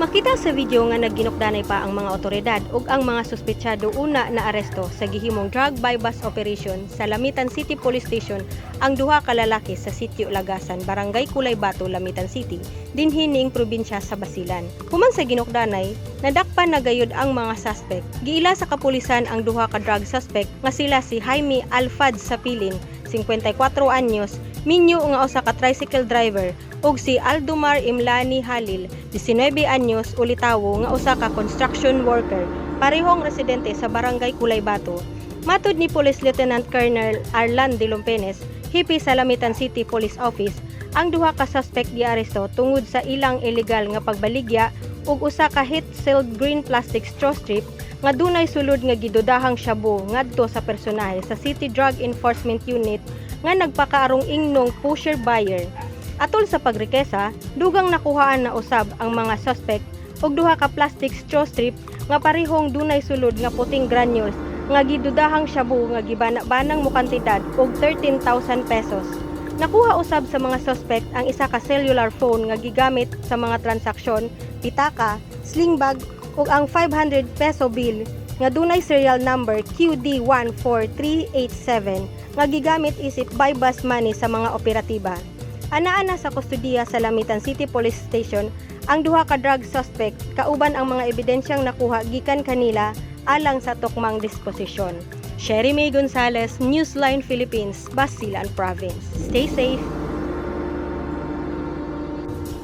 Makita sa video nga nagginukdanay pa ang mga otoridad ug ang mga suspetsado una na aresto sa gihimong drug buy-bust operation sa Lamitan City Police Station ang duha ka lalaki sa Sitio Lagasan, Barangay Kulay Bato, Lamitan City, dinhi ning probinsya sa Basilan. Human sa ginukdanay, nadakpan na gayud ang mga suspect. Giila sa kapulisan ang duha ka drug suspect nga sila si Jaime Alfad Sapilin, 54 anyos, minyo nga usa ka tricycle driver, ug si Aldomar Imlani Halil, 19 anyos, ulitawo nga usa ka construction worker, parehong residente sa Barangay Kulay Bato. Matud ni Police Lieutenant Colonel Arlan de Lompenes, hepe sa Lamitan City Police Office, ang duha ka suspect giaresto tungod sa ilang illegal nga pagbaligya og usa ka heat-sealed green plastic straw strip nga dunay sulod nga gidudahang shabu ngadto sa personahe sa City Drug Enforcement Unit nga nagpakaarong ingnong pusher buyer. Atol sa pagrikesa, dugang nakuhaan na usab ang mga suspect og duha ka plastic straw strip nga parehong dunay sulod nga puting granules nga gidudahang shabu nga gibana-banang mokantidad og 13,000 pesos. Nakuha usab sa mga suspect ang isa ka cellular phone nga gigamit sa mga transaksyon, pitaka, sling bag ug ang 500 peso bill nga dunay serial number QD14387 nga gigamit isip buy-bust money sa mga operatiba. Anaa na sa kustodiya sa Lamitan City Police Station ang duha ka drug suspect kauban ang mga ebidensyang nakuha gikan kanila alang sa tukmang disposisyon. Sherry May Gonzalez, Newsline Philippines, Basilan Province. Stay safe.